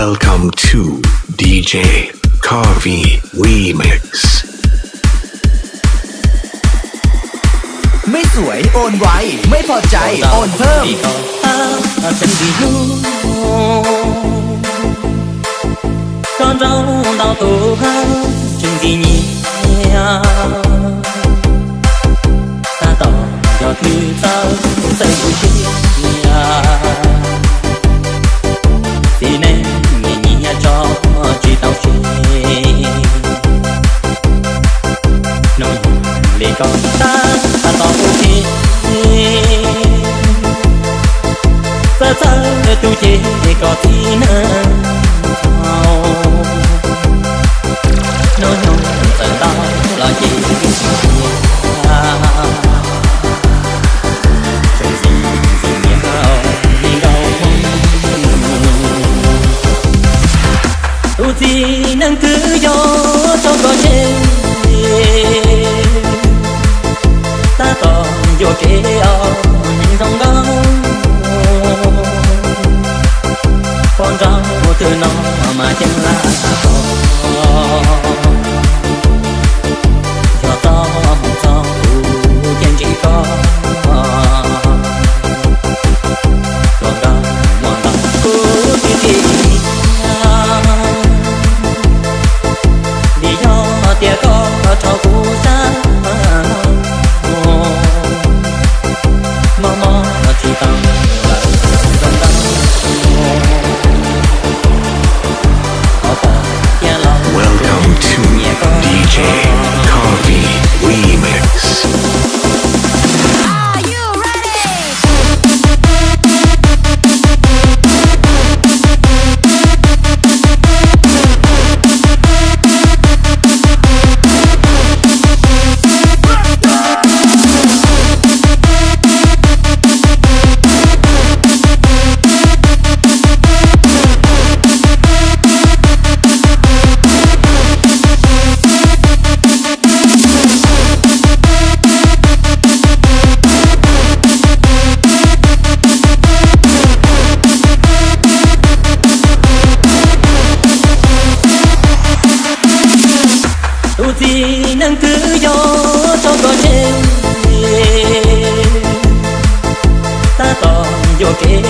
Welcome to D J Carvey Remix. ไม่สวยโอนไว ไม่พอใจโอนเพิ่ม Koj nrau ntau tus hab tseem ntxim nyiam, tab tom yog twg txawj txawj kuv siab, txiv neej nyiam nyiam tso tsis tau tseg. Hnub li koj tab tom kuv siab, txawj txawj tus ces koj txiv neej txhaum. Hnub nyoog txawm ntau los ces tsis tiag, tseem ntxim ntxim nyiam li nkaus. Tus txiv neej twg yog tso koj tseg, tab tom yuam kev os neeg zoo nkauj. Poj nrauj twg no mas ceeb laj txog, yog txoj hmoo txog kuv cia ntsib koj. Hluas nkauj muaj ntau kuv twb tsis nyiam, vim yog tias koj rau kuv sab, mob mob tsis tau lawm zoo nkauj. Qhov pom tiag los Welcome to D J Coffee Remix. Tus txiv neej twg yog tso koj tseg, tab tom yuam kev